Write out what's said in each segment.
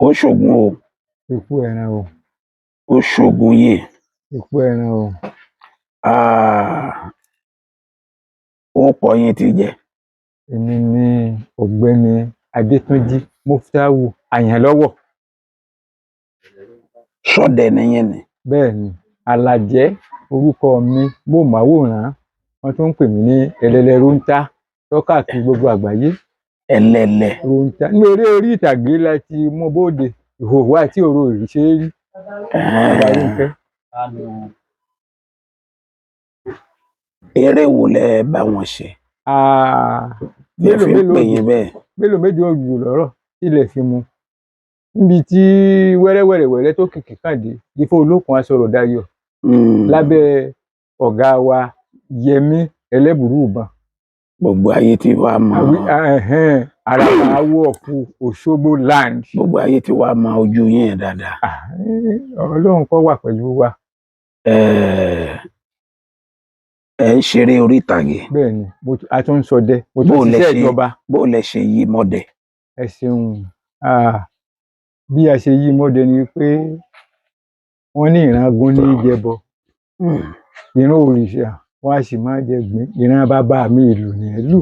Ó ṣògùn o. Ikú ẹran o. Ó ṣògùn yè. Ikú ẹran o. Orúkọ yín ti jẹ́? Èmi ni Ọ̀gbẹ́ni Adétúnjí Muftau Àyànlọ́wọ́. Ṣọdẹ nìyẹn ni? Bẹ́ẹ̀ ni, Alàjẹ́ orúkọ mi, móhùnmáwòrán wọ́n tún ń pè mí ní Ẹlẹ́lẹ́ Róńtà tó káàkiri gbogbo àgbáyé. Ẹlẹ́lẹ́ Róńtà ní eré orí ìtàgé láti mú bóde, ìhòòhò àti òru òrì ṣe é rí bàbá Rónkẹ́. Eré wo lẹ bá wọn ṣe lẹ Mélòó fi ń mélòó pè yín bẹ́ẹ̀? Mélòó mélòó òjò lọ́rọ̀ tilẹ̀ fi mu níbi tí wẹ́rẹ́wẹ́rẹ́wẹ́rẹ́ tó kìkì kàn dé, Ifá Olókun aṣọ̀rọ̀ dayọ̀ lábẹ́ ọ̀gá wa Yẹmí Ẹlẹ́bùrúìbọn. Gbogbo ayé tí wàá mọ. Àràbà awo ọ̀fù Òṣogbo land. Gbogbo ayé tí wàá mọ ojú yín yẹn dáadáa. Ọlọ́run kó wà pẹ̀lú wa. Ẹ ń ṣeré orí ìtàgé. Bẹ́ẹ̀ ni, a tún ń ṣọdẹ, mo tún Bó ń lẹ ṣiṣẹ́ ṣe ìjọba. Bó lẹ ṣe yí mọ́dẹ? Ẹ ṣeun. Bí a ṣe yí mọ́dẹ ni pé wọ́n ní ìran agún ní í jẹbọ, ìran òrìṣà wọn a sì máa jẹ gbìn, ìran bàbá mi ìlù ní lù,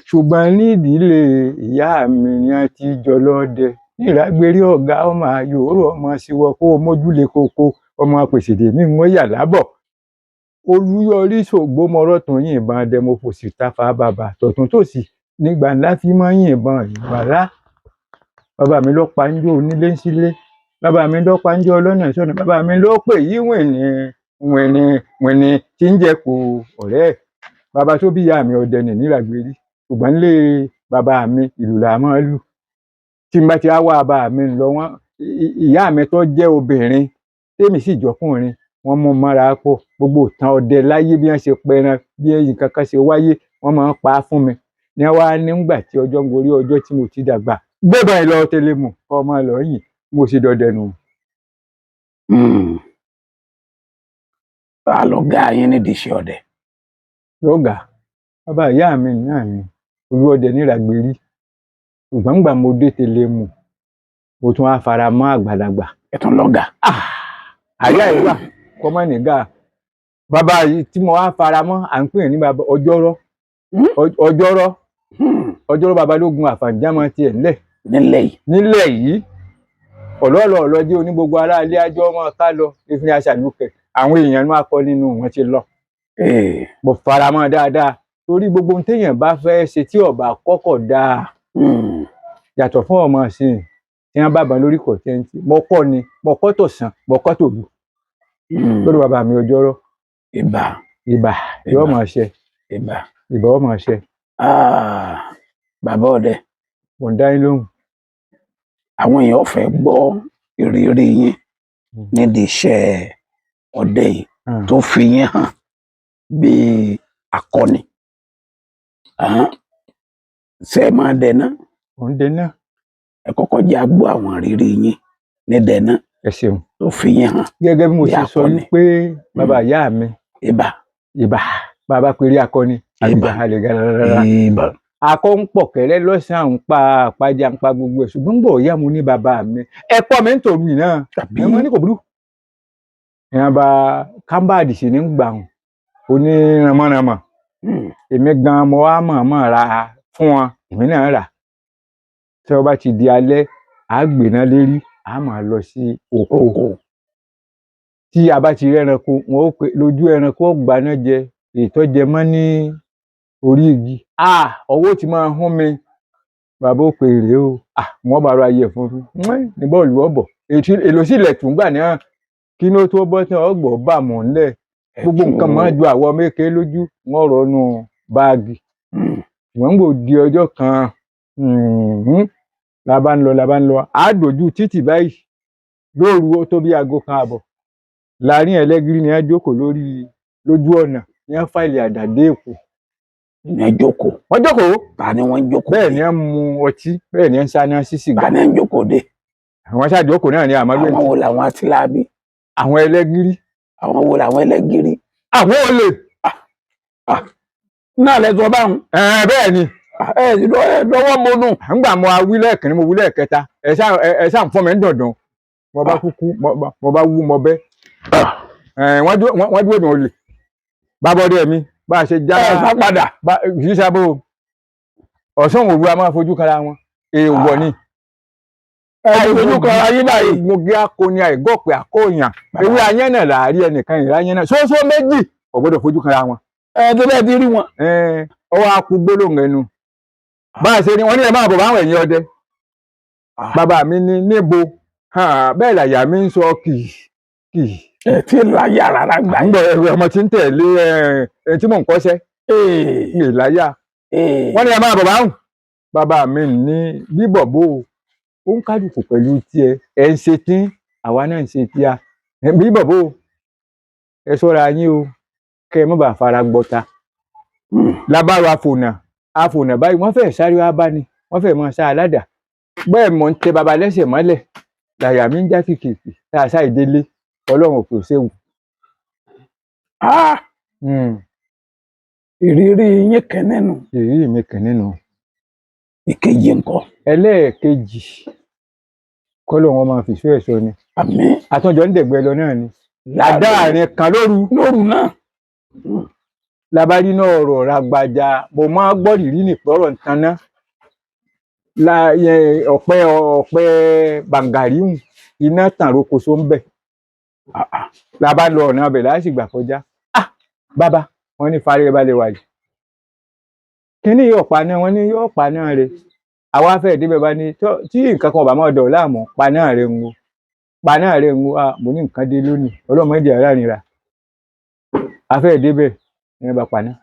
ṣùgbọ́n ní ìdílé ìyá mi ni a ti jọ lọ́dẹ ní ìrágbérí ọ̀gá ọmọ àyòrò ọmọ síwọ́ kó o mójúlé koko ọmọ apèsèdè mi ń yà lábọ̀ olúyọrí ṣògbómọrọ̀ tún yìnbọn dẹmọfòsì tafa bàbà tọ̀tún tòsì nígbà ńlá fi máa ń yìnbọn ìgbàlá. Bàbá mi ló pa ń jó onílé ń sílé, bàbá mi ló pa ń jó ọlọ́nà sọ́nà, bàbá mi ló pè yí wìnì wìnì wìnì tí ń jẹ́ kó ọ̀rẹ́ ẹ̀. Bàbá tó bí ìyá mi ọdẹ nì níràgbérí, ṣùgbọ́n nílé bàbá mi ìlù là máa ń lù. Tí n bá ti á wá bàbá mi lọ, wọ́n ìyá mi tó jẹ́ obìnrin tèmi sì jọkùnrin, wọ́n mú mọ́ra pọ̀. Gbogbo ìtàn ọdẹ láyé, bí wọ́n ṣe pẹran, bí nǹkan kan ṣe wáyé, wọ́n máa ń pa á fún mi. Ní wá nígbà tí ọjọ́ ń gorí ọjọ́ tí mo ti dàgbà gbébọn ẹ̀ lọ tẹlẹmù kọ́ ọmọ lọ yìn, mo sì dọdẹ nù. Ta lọ̀gá yín nídìí iṣẹ́ ọdẹ? Lọ́gàá bàbá ìyá mi náà ni olúọdẹ níràgbérí, ṣùgbọ́n nígbà mo dé tẹlẹmù mo tún á fara mọ́ àgbàlagbà. Ẹ tún lọ́gàá? Àyà ẹ̀ wà kọ́mọ́ nígà bàbá yìí tí mo wá fara mọ́, à ń pè ní bàbá ọjọ́rọ́. Ọjọ́rọ́. Ọjọ́rọ́ babalógun àfàǹjámọ́ tiẹ̀ ńlẹ̀. Nílẹ̀ yìí? Nílẹ̀ yìí, ọ̀lọ́ọ̀lọ́ ọ̀lọ́jẹ́ oní gbogbo ará ilé ajọ́ ọmọ ká lọ ìfúnni aṣàlùkẹ̀ àwọn èèyàn máa kọ́ nínú wọn ti lọ. Mo fara mọ́ dáadáa torí gbogbo ohun téèyàn bá fẹ́ ṣe tí ọba kọ́kọ́ dáa yàtọ̀ fún ọmọ ìsìn tí wọ́n bá bàn lórí kò tẹ́ntì. Mo kọ́ ni, mo kọ́ tọ̀sán, mo kọ́ tòru lórí bàbá mi ọjọ́rọ́. Ìbà. Ìbà yóò máa ṣe. Ìbà. Ìbà ó máa ṣe. Bàbá ọdẹ. Mò ń dá yín lóhùn. Àwọn èèyàn fẹ́ gbọ́ ìrírí yín nídìí iṣẹ́ ọdẹ yìí tó fi yín hàn bíi akọni. Ṣé ẹ máa dẹ náà? Mò ń dẹ náà. Ẹ kọ́kọ́ jẹ́ á gbọ́ àwọn ìrírí yín ní dẹ náà Ẹ ṣeun. tó fi yín hàn Gẹ́gẹ́ bí mo bí ṣe sọ akọni. wípé bàbá ìyá mi. Ìbà. Ìbà, bàbá péré akọni. Ìbà. Àlè gàràràrà. Ìbà. Akọ ń pọ̀ kẹ́rẹ́ lọ́sàn-án, ń pa àpájà, ń pa gbogbo ẹ̀, ṣùgbọ́n gbọ̀ ìyá mo ní bàbá mi ẹ̀kọ́ mi ń tòru yìí náà. Tàbí ẹ mọ ní kò burú. Ìyẹn bá kámbáàdì sì ní gbà hàn oníranmọ́ranmọ́. Èmi gan mo wá mọ̀ọ́mọ̀ ra fún wọn, èmi náà rà. Tí wọ́n bá ti di alẹ́, à á gbéná lérí, à á máa lọ sí oko. Oko. Tí a bá ti rí ẹranko, wọn ó pe lójú ẹranko ó gbaná jẹ ètò jẹ mọ́ ní orí igi. Ọwọ́ ti máa hún mi, bàbá ó pe rèé o, wọ́n bá ra ayé fún mi ní bọ́ọ̀lù ọ̀bọ̀ èlò sì lẹ̀ tún gbà náà kí ló tó bọ́ tán ọgbọ̀ bà mọ́ ńlẹ̀ gbogbo nǹkan máa ju àwọ̀ méke lójú wọn rọnu báàgì. Wọ́n ń gbò di ọjọ́ kan, la bá ń lọ, la bá ń lọ, á dojú títì báyìí lóru, ó tó bí aago kan àbọ̀ láàrin ẹlẹ́gìrì ni a jókòó lórí lójú ọ̀nà ní a fáìlì àdàdé èkó. Ní ẹ jókòó? Wọ́n jókòó. Ta ni wọ́n ń jókòó Bẹ́ẹ̀ dé? ni a ń mu ọtí, bẹ́ẹ̀ ni a ń sáná sí sìgá. Ta ni ń jókòó dé? Àwọn ṣàjókòó náà ni àmọ́ lóyún. Àwọn wo làwọn atiláàbí? Àwọn ẹlẹ́gìrì. Àwọn wo làwọn ẹlẹ́gìrì? Àwọn olè. Náà lẹ́sọ̀ báwọn. Bẹ́ẹ̀ ni. Ẹ ẹ dọwọ́ bonú. Ńgbà mo wí lẹ́ẹ̀kínní, mo wí lẹ́ẹ̀kẹta, ẹ ṣáà ń fún mi ń dandan. Mo bá kúkú mo bá wú mo bẹ́. Wọ́n dúró dùn olè. Bàbá ọdẹ mi bá a ṣe já. Ẹ sá padà. Kì í sábò ọ̀sán òru a máa fojú kanra wọn, èèwọ̀ ni. Ẹ fojú kanra yín báyìí. Mo gé akọni àìgọ́pẹ̀ àkóyàn ewé ayán náà làárí ẹnìkan ìráyán náà ṣóṣó méjì kò gbọ́dọ̀ fojú kanra wọn. Ẹ tó bẹ́ẹ̀ ti rí wọn. Ọwọ́ akú gbólóhùn ẹnu bá a ṣe ni wọ́n ní ẹ máa bọ̀ báwọn ẹ̀yìn ọdẹ. Bàbá mi ní níbo bẹ́ẹ̀ làyà mi ń sọ kì kì. Ẹ ti láyà rárá gbà. Ń bọ̀ ẹ̀rọ ọmọ tí ń tẹ̀lé ẹ tí mò ń kọ́ṣẹ́ ń lè láyà. Wọ́n ní ẹ máa bọ̀ báwọn. Bàbá mi ní bíbọ̀ bó o ń kálukú pẹ̀lú tiẹ̀ ẹ̀ ń ṣe tí àwa náà ń ṣe tíya bíbọ̀ bó o ẹ ṣọ́ra yín o kẹ́ ẹ má bàa fara gbọ́ta. Lábára àfònà àfònà báyìí wọ́n fẹ́ẹ̀ sáré wá bá ni wọ́n fẹ́ẹ̀ máa sá aládàá bẹ́ẹ̀ mọ̀ ń tẹ baba lẹ́sẹ̀ mọ́lẹ̀ làyà mi ń já kìkìkì tá a ṣáì délé ọlọ́run kò séwu. Ìrírí yín kẹ́nẹ́ nù. Ìrírí mi kàn nínú. Ìkejì ńkọ́? Ẹlẹ́ẹ̀kejì kọ́lọ̀ wọn máa fìṣó ẹ̀ṣọ́ ni. Àmín. Àtúnjọ ń dẹ̀gbẹ́ lọ náà ni. Láàárín kan lóru. Lóru náà. Labari náà ọ̀rọ̀ ragbaja mo máa gbọ́ rìrì nìpẹ́ ọ̀rọ̀ ntaná la ọ̀pẹ ọ̀pẹ bàǹgàríhùn iná tàn rokoṣo ń bẹ̀. La bá lọ ọ̀nà abẹ̀ láti gbà kọjá. Bàbá wọn ní fárí ẹ bá lè wà yìí. Kínní yóò pa náà wọn ní yóò pa náà rẹ. Àwa fẹ́ débẹ̀ bá ní tí nǹkan kan ọ̀bà máa dọ̀ láàmú pa náà rẹ ń wo pa náà rẹ ń wo. Mo ní nǹkan dé lónìí ọlọ́mọdé ara nira. A fẹ́ débẹ̀ ní bá pa náà.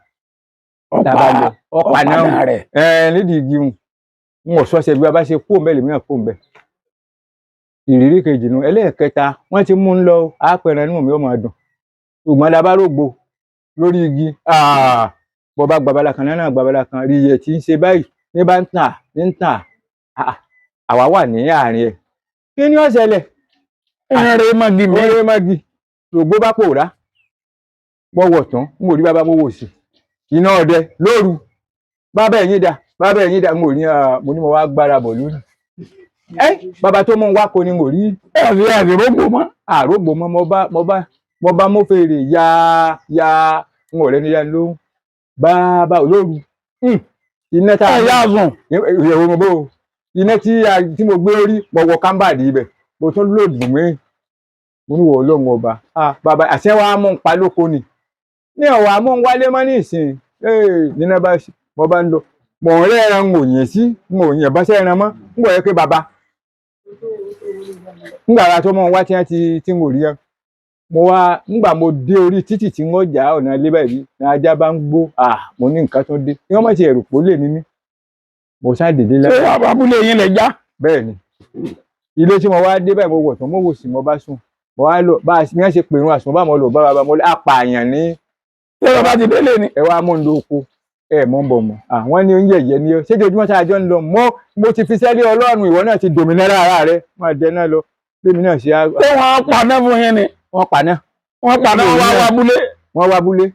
Ọ̀pá náà rẹ̀. Nídìí igi ń wọ́n sọ́sẹ̀ bí a bá ṣe kó mbẹ́ lèmi náà kó mbẹ́. Ìrírí kejì nu. Ẹlẹ́ẹ̀kẹta wọ́n ti mú un lọ àpẹẹrẹ inú mi ó máa dùn. Ṣùgbọ́n la bá rògbò lórí igi bọ́ bá gbabala kan náà gbabala kan rí iye tí ń ṣe báyìí ní bá ń tà ní ń tà àwa wà ní àárín ẹ̀. Kí ni ó ṣẹlẹ̀? Ẹ̀rẹ́ mọ́gi mi. Ẹ̀rẹ́ mọ́gi lògbó bá pòórá. Mo wọ̀ tán n ò rí bàbá mo wò sí iná ọdẹ lóru bàbá ẹ̀yìn dà bàbá ẹ̀yìn dà n ò rí. Mo ní mo wá gbára bọ̀ lónìí. Bàbá tó mú un wá ko ni n ò rí. Ẹ̀sìn ẹ̀sìn rógbò mọ́. Àrógbò mọ́ mo bá mo fèrè ya ya n ò rẹ́ni ya lóhùn bàbá olóru iná tá a yá sùn. Ìyẹ̀wò mo bó o iná tí mo gbé orí mo wọ kámbàdì ibẹ̀ mo tún lòdù mí mo ní wọ ọlọ́run ọba bàbá àṣẹ wa mú un pa lóko ni ní ọ̀wà amóhùnwálé mọ́ ní ìsìn nínú bá mo bá ń lọ mọ̀ ń rẹ́ ẹran ń òyìn sí ń òyìn ẹ̀bọ́sẹ̀ ẹran mọ́ ń wọ̀ ẹ́ pé bàbá ńgbà ara tó mọ̀ wá tí wọ́n ti tí ń rí ẹ mo wá ńgbà mo dé orí títì tí wọ́n jà ọ̀nà ilé báyìí ní ajá bá ń gbó mo ní nǹkan tó dé kí wọ́n má ti ẹ̀rù pó lè ní mí mo sá dìde lẹ́yìn. Ṣé abúlé yín lẹ já? Bẹ́ẹ̀ ni ilé tí mo wá dé báyìí mo wọ̀ tán mo wò sí mo bá sùn mo wá lọ bá a ṣe pèrún àsùn bá mo lọ bá bàbá mo lọ apààyàn ní. Ṣé bàbá ti délé ni? Ẹ wá mú un lọ oko ẹ mọ̀ ń bọ̀ mọ́ àwọn ní oúnjẹ yẹn ni ṣé ojoojúmọ́ tá a jọ ń lọ mọ́ mo ti fi sẹ́lẹ̀ ọlọ́run ìwọ náà ti dòmìnira ara rẹ máa dẹ náà lọ lèmi náà ṣe. Ṣé wọ́n paná fún yín ni? Wọ́n paná. Wọ́n paná wọ́n wá abúlé. Wọ́n wá abúlé.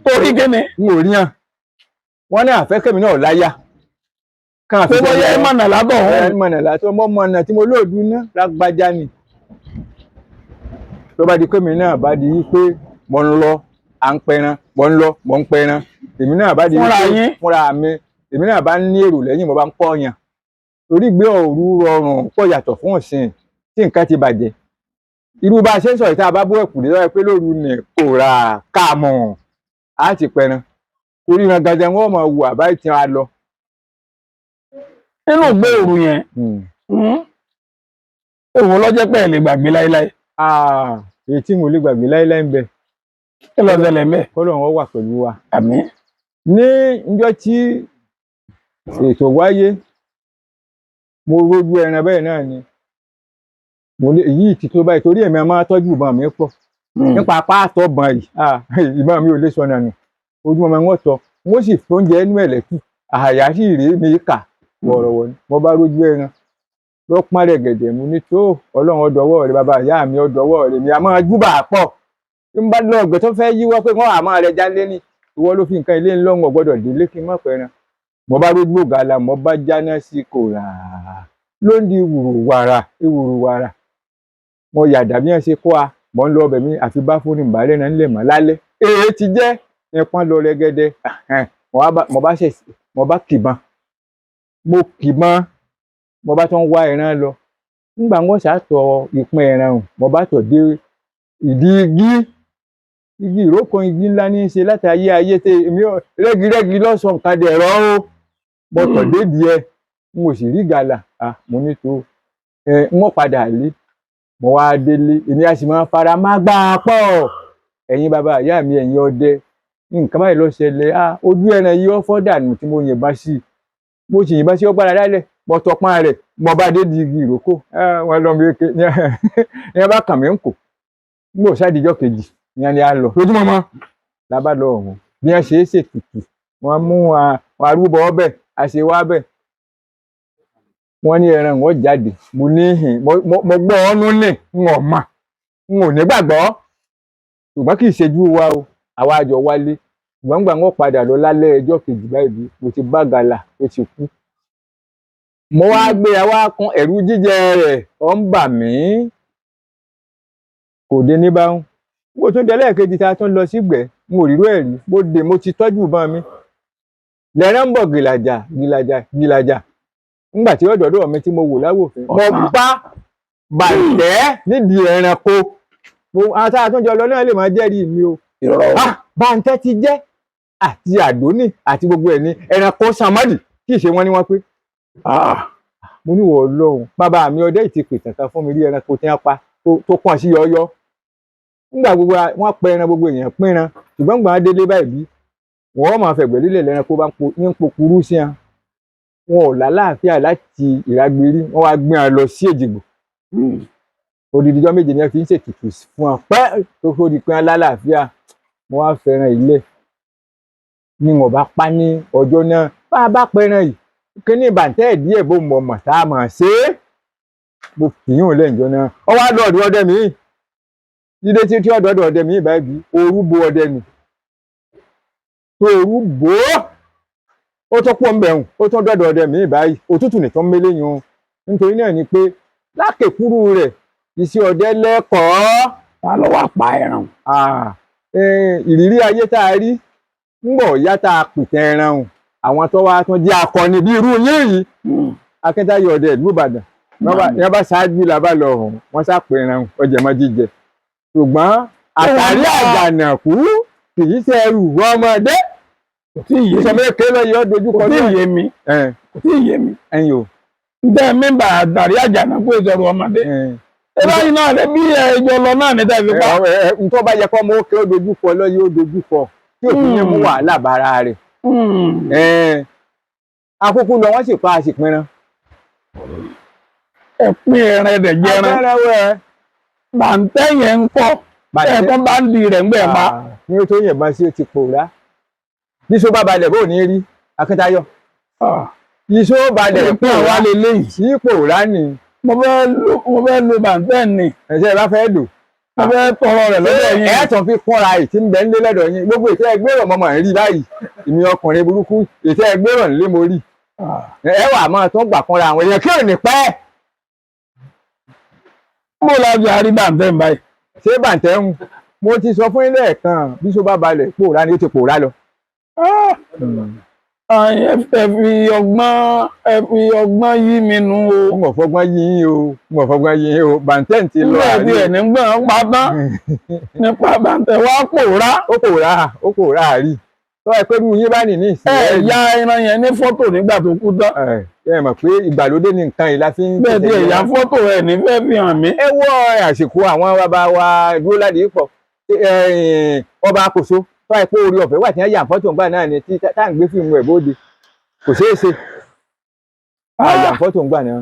Torí kíni? N ò rí hàn wọ́n ní àfẹ́kẹ́mi náà láyà. Ṣé bóyá ẹ mọ̀nà látọ̀ hàn? Ẹ mọ̀nà látọ̀ mọ́ mọ̀nà tí mo lóòdù ná lágbájá ni. Tó bá di pé mi náà bá di pé mo ń lọ à ń pẹran mo ń lọ mo ń pẹran èmi náà bá di wípé fúnra mi èmi náà bá ní èrò lẹ́yìn mo bá ń pọ̀yàn torí gbé òru rọrùn pọ̀ yàtọ̀ fún ọ̀sìn tí nǹkan ti bàjẹ́ irú bá a ṣe ń sọ̀rọ̀ tá a bá bó ẹ̀kú lé lọ́wọ́ pé lóru ní kò rà ká mọ̀ á ti pẹran torí wọn gangan wọn mọ̀ wù àbá ìtì wa lọ. Nínú ìgbé òru yẹn èwo lọ́jọ́ pé ẹ lè gbàgbé láéláé? Èyí tí mo lè gbàgbé láéláé ń bẹ. Kí ló ṣẹlẹ̀ mẹ́? Kọ́lọ́run ó wà pẹ̀lú wa. Àmín. Ní njọ́ tí ètò wáyé mo rójú ẹran bẹ́ẹ̀ náà ni mo lé èyí ti tó báyìí torí èmi máa tọ́jú ìbọn mi pọ̀ nípa pààtọ́ bọn yìí ìbọn mi ò lè sọnà nù ojú ọmọ wọn tọ wọn sì fóúnjẹ ẹnu ẹ̀ lẹ́kù àyà sì rèé mi kà wọ̀rọ̀wọ̀ ni mo bá rójú ẹran ló pọ́n rẹ̀ gẹ̀dẹ̀ mu ní tó ọlọ́run ọdọwọ́ rẹ bàbá ìyá mi ọdọwọ́ rẹ mi àmọ́ júbà pọ̀ ń bá lọ ọgbẹ tó fẹ́ yíwọ́ pé wọ́n àmọ́ rẹ̀ já lé ní ìwọ ló fi nǹkan ilé ńlọ́run ọ̀gbọ́dọ̀ délé kí n má pẹran Mo bá rójú ògàlà, mo bá jáná sí kòrà ló ń di wùrùwàrà wùrùwàrà. Mo yàdà bí wọ́n ṣe kó a mọ̀ ń lọ ọbẹ̀ mi àfi bá fóònù ìbálẹ̀ náà ńlẹ̀ mọ́ lálẹ́. Èyí ti jẹ́ ẹpọ́n lọ rẹ́gẹ́dẹ́. Mo bá ṣẹ̀, mo bá kìbọn, mo kìbọn, mo bá tún wá ẹran lọ. Nígbà wọn ṣàtọ̀ ìpín ẹran hùn, mo bá tọ̀ dé ìdí igi, igi ìrókò, igi ńlá ní í ṣe láti ayé ayé tẹ èmi rẹ́girẹ́gi lọ́sàn-án nǹkan dẹ̀rọ o. Mo tọ̀ dé díẹ̀, n ò sì rí gàlà. Mo ní tó ẹ n ó padà lé. Mo wá délé, èmi a sì máa fara má gbà á pọ̀. Ẹ̀yin bàbá ìyá mi, ẹ̀yin ọdẹ, nǹkan báyìí ló ṣẹlẹ̀. Ojú ẹran yìí ó fọ́ dànù tí mo yìnbọn sí i. Mo sì yìnbọn sí ó gbára dálẹ̀. Mo tọpọ́n rẹ̀, mo bá dé di igi ìrókò. Wọ́n lọ mi ké ní ẹ bá kàn mí ń kò. N ò ṣàdíjọ́ kejì ní ẹni á lọ lójúmọmọ la bá lọ ọ̀hún. Bí wọ́n ṣe é ṣètùtù, wọ́n mú àwọn arúbọ ọbẹ̀ àṣewá bẹ̀. Wọ́n ní ẹran wọn jáde. Mo ní hìn, mo gbọ́ ọ́nú nì, n ò mọ̀, n ò ní gbàgbọ́. Ṣùgbọ́n kì í ṣejú wa o, àwa àjọ wálé. Ṣùgbọ́n gbà wọ́n padà lọ lálẹ́ ẹjọ́ kejì báyìí, mo ti bá gàlà ó ti kú. Mo wá gbé àwa kan ẹ̀rù jíjẹ rẹ̀ ó ń bà mí. Kò dé ní báwọn. Mo tún dé lẹ́ẹ̀kejì tá a tún lọ sígbẹ́, n ò rírú ẹ̀ rí. Mo dé, mo ti tọ́jú ìbọn mi. Lẹ́rán ń bọ̀ gìlàjà gìlàjà gìlàjà. Nígbà tí ọ̀dọ̀dọ̀ mi tí mo wò láwòfin, mo bá bàtẹ́ nídìí ẹranko. Àwọn tá a tún jọ lọ náà lè máa jẹ́rìí mi o. Bàǹtẹ́ ti jẹ́ àti àdónì àti gbogbo ẹ̀ ní ẹranko sàmọ́dì kì í ṣe wọ́n ní wọ́n pé. Mo ní wọ̀ Ọlọ́run, bàbá mi ọdẹ ìtì pìtàn kan fún mi rí ẹranko tí wọ́n pa tó pọ́n sí yọ́yọ́. Nígbà gbogbo wọ́n pa ẹran, gbogbo èèyàn pínran, ṣùgbọ́n gbà wọ́n délé báyìí bí wọ́n máa fẹ̀gbẹ́ lélẹ̀ lẹ́ranko bá ń pokuru sí wọn. Wọn ò lálàáfíà láti Ìrágbìrí, wọ́n wá gbé wọn lọ sí Èjìgbò. Odidi ọjọ́ méje ni wọ́n fi ń ṣètùtù fún wọn pẹ́ tó kó di pé wọ́n lálàáfíà. Mo wá fẹ́ràn ilé ni wọ́n bá pa ní ọjọ́ náà. Bá a bá pẹran yìí, kíní bàǹtẹ́ díẹ̀ bó mọ̀ mọ̀ tá a mọ̀ ṣe é. Mo fìyún lẹ́yìn náà. Ọ wá lọ ọ̀dọ̀ ọdẹ mi. Dídé tí ọ̀dọ̀ ọdẹ mi báyìí bí òru bo ọdẹ nì. Òru bò ó. Ó tún pọ̀ mbẹ̀hùn, ó tún dọ̀dọ̀ ọdẹ mi báyìí. Òtútù nìkan mélé yun. Nítorí náà ni pé lákèkúrú rẹ̀ iṣẹ́ ọdẹ lẹ́kọ̀ọ́. Ta ló wá pa ẹran? Ìrírí ayé tá a rí ńgbọ̀ yá tá a pìtàn ẹran o. Àwọn tó wá tún jẹ́ akọni bí irú yín yìí. Akíntayọ̀ ọdẹ ìlú Ìbàdàn. Wọ́n bá ṣáájú la bá lọ ọ̀hún, wọ́n sá pè ẹran ọjà mọ́ jíjẹ. Ṣùgbọ́n àtàrí àjànàkú kì í ṣe ẹrù ọmọdé. Kò tí ì yé mi. Ìsọmọ èké lọ yọ dojú kọ. Kò tí ì yé mi. Kò tí ì yé mi. Ẹ̀yin o. Ǹjẹ́ mímbà àtàrí àjànàkú ìṣẹ̀rù ọmọdé? Ẹ báyìí náà lẹ bí ẹjọ́ lọ náà ní tẹ̀sí pa. Ntọ́ bá yẹ kọ́ mọ́ kí ó dojú kọ lọ yóò dojú kọ tí òfin yẹn mú wàhálà bára rẹ̀. Akókó lọ wọ́n sì pa àṣìpinran. Ẹ pín ẹran ẹ̀dẹ̀ jẹran. Bàǹtẹ́ yẹn ń kọ́. Ẹ̀kọ́ bá ń di rẹ̀ ń gbẹ̀ pa. Ní o tó yìnbọn sí o ti pòórá. Bíṣó bá balẹ̀ bó ní rí Akíntayọ̀. Iṣó balẹ̀ pòórá lélẹ́yìí. Sí pòórá ni. Mo fẹ́ lo bàǹtẹ́ ni. Ẹ̀ṣẹ̀ bá fẹ́ lò. Mo fẹ́ tọrọ rẹ̀ lọ́dọ̀ yín. Ẹ tún fi kúnra ìtí ń bẹ ń lé lọ́dọ̀ yín. Gbogbo ìtẹ́ ẹgbẹ́rọ̀ mọ́mọ́ rí báyìí. Èmi ọkùnrin burúkú ìtẹ́ ẹgbẹ́rọ̀ nílé mo rí. Ẹ wà máa tún gbà kúnra àwọn èèyàn kí ò ní pẹ́. Mo lọ bí arí bàǹtẹ́ ń báyìí. Ṣé bàǹtẹ́ ń? Mo ti sọ fún ilé ẹ̀kan bí ṣó bá balẹ̀ pòórá ni ó ti pòórá lọ. Ẹ fi ọgbọ́n yí mi nù o. N ò fọgbọ́n yí yín o, n ò fọgbọ́n yí yín o, bàǹtẹ́ ń ti lọ àrí. Nígbà tí ẹni gbọ́n pa tán nípa bàǹtẹ́ wá pòórá. Ó pòórá, ó pòórá àrí. Tọ́ ẹ pé irú yín bá nì ní ìsìn. Ẹ ya ẹran yẹn ní fọ́tò nígbà tó kú tán. Ẹ mọ̀ pé ìgbàlódé ni nǹkan yìí la fi ń. Bẹ́ẹ̀ tí ẹ ya fọ́tò ẹ̀ ní fẹ́ fi hàn mí. Ẹ wọ àsìkò àwọn bàbá wa dúró ládìí pọ̀ ọba àkóso tọ́ ẹ pé orí ọ̀fẹ́ wà tí wọ́n yà fọ́tò ńgbà náà ni tí tá à ń gbé fíìmù ẹ̀ bóde kò ṣeé ṣe àyà fọ́tò ńgbà náà.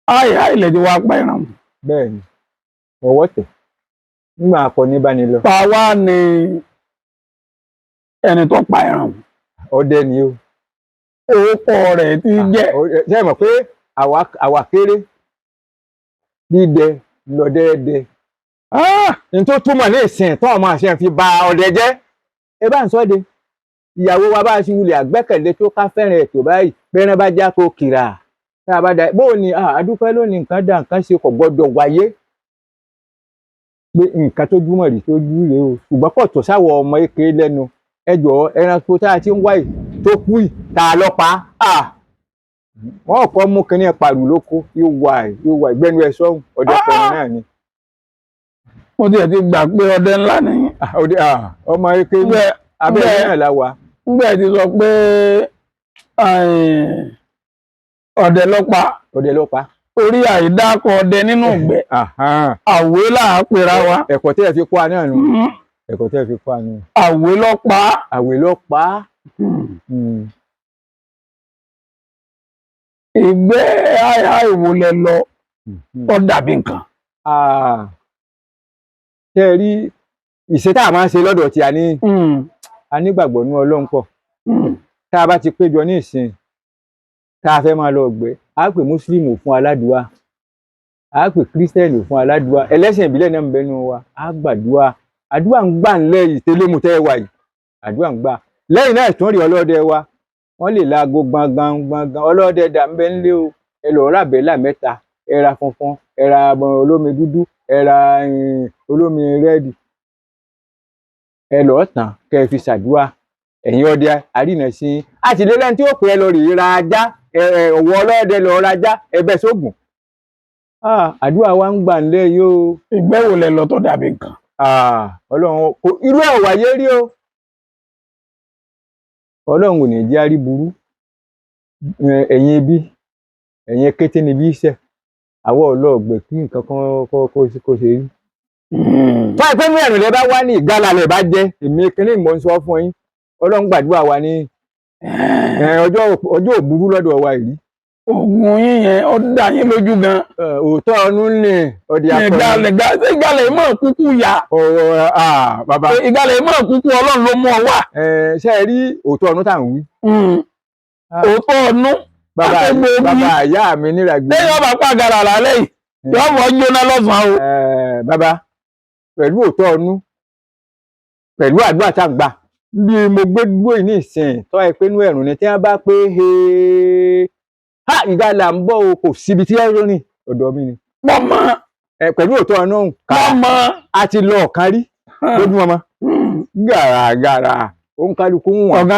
Àì lè ti wá pa ẹran. Bẹ́ẹ̀ ni ọwọ́ tẹ̀ nígbà akọni bá ní lọ. Pa wá ni ẹni tó pa ẹran. Ọdẹ ni o. Orúkọ rẹ̀ ti jẹ́. Ṣé ẹ mọ̀ pé àwa kéré dídẹ lọ́dẹ́ẹ̀dẹ. N tó túmọ̀ ní ìsìn tó ọmọ àṣẹ fi ba ọdẹ jẹ́. Ẹ bá ń sọ de. Ìyàwó wa bá a ṣe wulẹ̀ àgbẹ́kẹ̀lé tó ká fẹ́ràn ètò báyìí, bẹ́ẹ̀rẹ̀ bá já kó kìrà tá a bá da bóò ni àdúpẹ́ lónìí, nǹkan dà, nǹkan ṣe kò gbọ́dọ̀ wáyé pé nǹkan tó júmọ̀ rí tó jú rèé o. Ṣùgbọ́n kò tó sáwọ ọmọ èké lẹ́nu. Ẹ jọ̀ọ́, ẹranko tá a ti ń wáyìí tó kú yìí, tá a lọ pa á, wọn kọ́ mú kinní ẹ̀ pàrọ̀ lóko ìwà ìwà ìgbẹ́nu ẹ̀ sọ́hùn ọ̀dẹ pẹ̀lú náà ni. Mo tiẹ̀ ti gbà pé ọdẹ ńlá ni. Ọdẹ ọmọ èké ní abẹ́rẹ́ náà la wà. Ngbẹ ti sọ pé ọdẹ ló pa. Ọdẹ ló pa. Orí àìdákọ ọdẹ nínú ìgbẹ́, àwé là á pera wa. Ẹ̀kọ́ tẹ́ ẹ fi kọ́ a náà nù. Ẹ̀kọ́ tẹ́ ẹ fi kọ́ a nù. Àwé ló pa. Àwé ló pa. Ìgbẹ́ àìwò lẹ lọ ó dàbí nǹkan. Ṣé ẹ rí ìṣe tá a máa ń ṣe lọ́dọ̀ tí a ní, a nígbàgbọ́ ní Ọlọ́run pọ̀. Tá a bá ti péjọ ní ìsìn tá a fẹ́ máa lọ gbẹ́, a pè mùsùlùmí fún aládùúà, a pè kírísítẹ́nì fún aládùúà, ẹlẹ́sìn ìbílẹ̀ náà ń bẹ nínú wa, a gbàdúà. Àdúà ń gbà ńlẹ̀ yìí tẹ́lẹ̀mù tẹ́ ẹ wà yìí, àdúà ń gbà. Lẹ́yìn náà tún rí ọlọ́dẹ wa, wọ́n lè laago gbọ̀ngàn gbọ̀ngàn, ọlọ́dẹ dà ń bẹ ńlé o, ẹ lọ́ọ́ rà bẹ́là mẹ́ta, ẹ ra funfun, ẹ ra olómi dúdú, ẹ ra olómi rẹ́ẹ̀dì, ẹ lọ́ọ́ tàn kẹ́ ẹ fi ṣàdúà. Ẹ̀yin ọdẹ àrínà sí i àtìlẹ́lẹ́ni tí ó pè é lọ rèé ra ajá, ọ̀wọ́ ọlọ́dẹ lọ́ọ́ ra ajá ẹbẹ̀ sógun. Àdúrà wa ń gbà ńlẹ̀ yìí o. Ìgbẹ́ wo lẹ lọ tó dàbí nǹkan? Ọlọ́run kò irú ẹ̀ wáyé rí o. Ọlọ́run ò ní jẹ́ àrí burú. Ẹ̀yin ibi, ẹ̀yin kété níbi iṣẹ́, àwọ̀ ọlọ́ọ̀gbẹ̀ kí nǹkan kan kó ṣe rí. Fáì pé mẹ́rin lẹ bá wá ní ìgalà lẹ bá jẹ́, èmi kíní mò ń sọ fún yín. Ọlọ́run gbàdúrà wa ní ọjọ́ òburú lọ́dọ̀ wa yìí. Oògùn yín yẹn ó dá yín lójú gan. Òótọ́ ọdún ní ọdẹ akọni. Ìgbàlẹ̀ mọ̀ kúkú ya. Bàbá. Ìgbàlẹ̀ mọ̀ kúkú, Ọlọ́run ló mú ọ wá. Ṣé ẹ rí òótọ́ ọdún tá à ń wí? Òótọ́ ọdún. Bàbá ìyá mi níra gbé. Lẹ́yìn ọba pàgàrà lálẹ́ yìí, yóò mọ̀ jóná lọ́sàn-án o. Bàbá, pẹ̀lú òótọ́ ọdún, pẹ̀lú àdúrà tá à ń gbà, bí mo gbé dúró yìí ní ìsìn tọ́ ẹ pé inú ẹ̀rùn ni tí wọ́n bá pé ha ìgalà ń bọ̀ o, kò síbi tí ẹ̀rọ ní ọ̀dọ̀ mi ni. Mọ̀mọ́. Pẹ̀lú òótọ́ ọ̀nà òun ká a ti lọ ọ̀kan rí lójú ọmọ gàràgàrà òun kálukú ń wọ̀n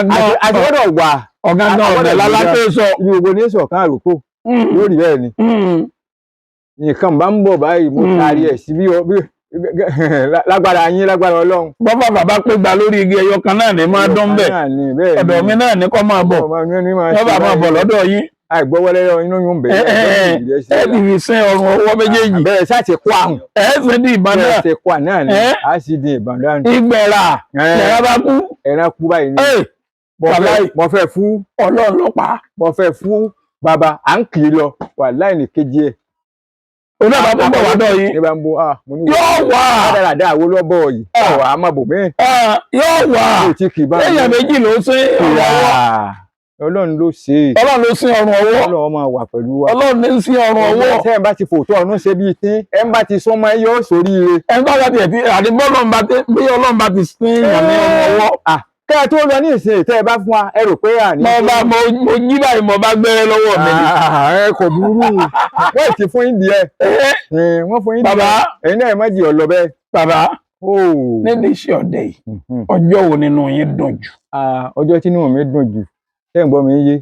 àti gbọ́dọ̀ wà. Ọ̀gángan ọ̀dẹ̀ lálákè sọ. Ibi gbogbo ní sọ̀kan àròkọ yóò rí bẹ́ẹ̀ ni. Nǹkan bá ń bọ̀ báyìí mo taari ẹ̀ sí bí lágbára yín, lágbára Ọlọ́run. Bọ́fà bàbá pé gba lórí igi ẹyọ kan náà ní máa dán bẹ́ẹ̀, ọ̀dọ̀ mi náà ní kọ́ máa bọ̀, wọ́n bá máa bọ̀ lọ́dọ̀ yín. Àìgbọ́wọ́lẹ́ inú yóò ń bẹ̀rẹ̀. Ẹ ti fi sin ọrùn ọwọ́ méjèèjì. Bẹ́ẹ̀ ṣáà ti kó àrùn. Ẹ fi di ìbọn náà. Bẹ́ẹ̀ ti kó àná ni a sì di ìbọn náà. Ìgbẹ̀rà ẹ̀rọ bá kú. Ẹ̀rọ kú báyìí ni. Mo fẹ́ fún Ọlọ́run ló pa. Mo fẹ́ fún bàbá à ń kì í lọ wà láìní kejì ẹ̀. Oní àbá tó ń bọ̀ wá dọ̀ yìí. Ní bá ń bọ̀ mo ní. Yóò wà. Dáradára àwo lọ́bọ̀ yìí. Ọ̀wà á má bò mí. Yóò wà. Èèyàn méjì ló sín ọrùn ọwọ́. Ọlọ́run ló ṣe é. Ọlọ́run ló sín ọrùn ọwọ́. Ọlọ́run máa wà pẹ̀lú wa. Ọlọ́run ní sín ọrùn ọwọ́. Tẹ́ ẹ̀ bá ti fòótọ́ ọ̀run ṣe bíi tí ẹ̀ ń bá ti súnmọ́ ẹ yóò sóríire. Ẹ̀ ń bá wà tiẹ̀ tí àti bí Ọlọ́run bá ti sín ìyàn ní ọrùn ọwọ́. Kẹ́ ẹ tó lọ ní ìsìn tẹ́ ẹ bá fún wa, ẹ rò pé àní. Mo bá mo jí báyìí, mo bá gbẹ́rẹ́ lọ́wọ́ mi ni. Ẹ kò burú, wọ́n ti fún yín díẹ̀. Wọ́n fún yín díẹ̀. Bàbá ẹ̀yin náà ẹ má jì ọ̀ lọ bẹ́ẹ̀. Bàbá, nídìí iṣẹ́ ọdẹ yìí, ọjọ́ wo nínú yín dùn jù? Ọjọ́ tí inú mi dùn jù, ṣé ń gbọ́ mi yé?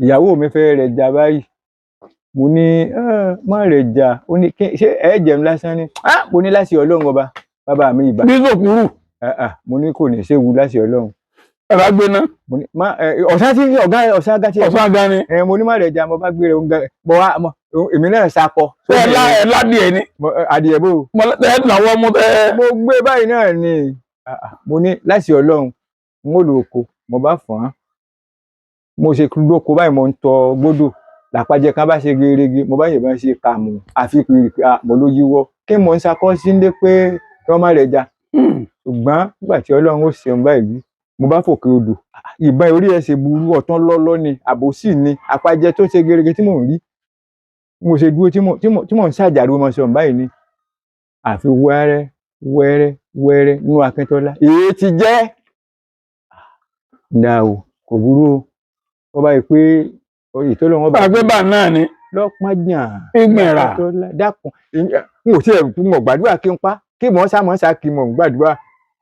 Ìyàwó mi fẹ́ rẹ̀ jà báyìí, mo ní má rẹ̀ jà, ó ní ṣé ẹ jẹun lásán ni? Mo ní láti Ọlọ́run ọba bàbá mi ìbà. Bí sòkúrù. Mo ní kò ní séwu láti Ọlọ́run. Ẹ bá gbéná. Ọ̀sán tí ọ̀gá ọ̀sán gá tí ẹ. Ọ̀sán gá ni. Mo ní má rẹ̀ jà, mo bá gbé rẹ̀ ń ga mo wá èmi náà sakọ. Ẹ lá ẹ ládìẹ ni. Adìẹ bò. Ẹ làwọn mú tẹ. Mo gbé báyìí náà ni mo ní láti Ọlọ́run n ó lò oko, mo bá fọ́n án. Mo ṣe lóko báyìí, mo ń tọ gbódò làpàjẹ kan bá ṣe gerege, mo bá yìnbọn ṣe kàmù àfi mo ló yíwọ́ kí mo ń sakọ sí ndé pé kí wọ́n má rẹ̀ jà. Ṣùgbọ́n nígbà tí Ọlọ́run ó ṣeun báyìí, mo bá fòkè odò, ìbọn orí ẹ̀ ṣe burú, ọ̀tán lọ́lọ́ ni àbòsí ni àpàjẹ tó ṣe gerege tí mò ń rí. Mo ṣe dúró tí mò ń ṣàjàrò mọ̀ sọ̀rọ̀ báyìí ni àfi wẹ́rẹ́ wẹ́rẹ́ wẹ́rẹ́ nínú Akíntọ́lá. Èyí ti jẹ́ Ǹda o, kò burú o, wọ́n bá yìí pé ìtọ́lọ́wọ́n bá Gbàgbé bá náà ni lọ́pọ̀n jàn ìgbìnrà. Dákun, n ò tiẹ̀ n ò gbàdúrà kí n pa kí mọ̀ sá mọ̀ sá kí mọ̀ ń gbàdúrà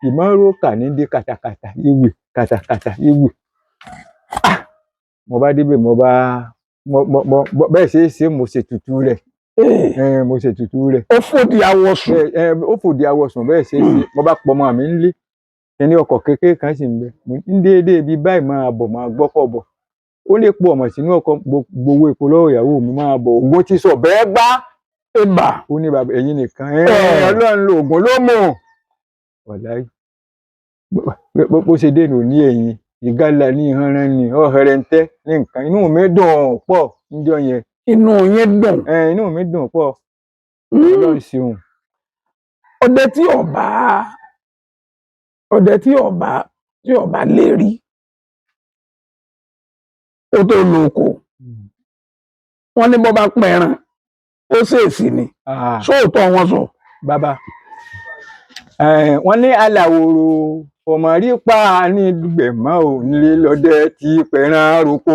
ìmọ̀ró kà ní dé kàtàkàtà ìwì kàtàkàtà ìwì. Ah! Mo bá débẹ̀, mo bá mo mo mo bẹ́ẹ̀ ṣe é ṣe, mo ṣètùtù rẹ̀. Mo ṣètùtù rẹ̀. Ó fòdì awọ sùn. Ó fòdì awọ sùn, bẹ́ẹ̀ ṣe é ṣe. Mo bá pọ̀ ọmọ mi ńlé, kíní ọkọ̀ kékeré kan sì ń bẹ. Mo ní déédéé ibi báyìí, máa bọ̀, máa gbọ́kọ̀ bọ̀. Ó lè po ọmọ sínú ọkọ̀, gbowó epo lọ́wọ́ ìyàwó mi, máa bọ̀, ògùn ti sọ bẹ́ẹ̀ gbá. Ibà. Ó ní bàbá ẹ̀yin nìkan Ọlọ́run lo ògùn ló mú wàláyé. Bó ṣe dé nù ní ẹ̀yìn ìgalà ní ìhanran ní ọ̀hẹrẹ̀ntẹ́ ní nǹkan, inú mi dùn pọ̀ níjọ́ yẹn. Inú yín dùn. Inú mi dùn pọ̀, Ọlọ́run ṣeun. Ọdẹ tí ọba lérí ó tó lo oko, wọn ní bọ́ bá pẹran ó ṣèèṣì ni. Sóòótọ́ wọn sọ? Bàbá, wọ́n ní aláwòrò ọmọ rí pa ní dùgbẹ̀mọ́ ò nílé lọ́dẹ tí pẹran roko.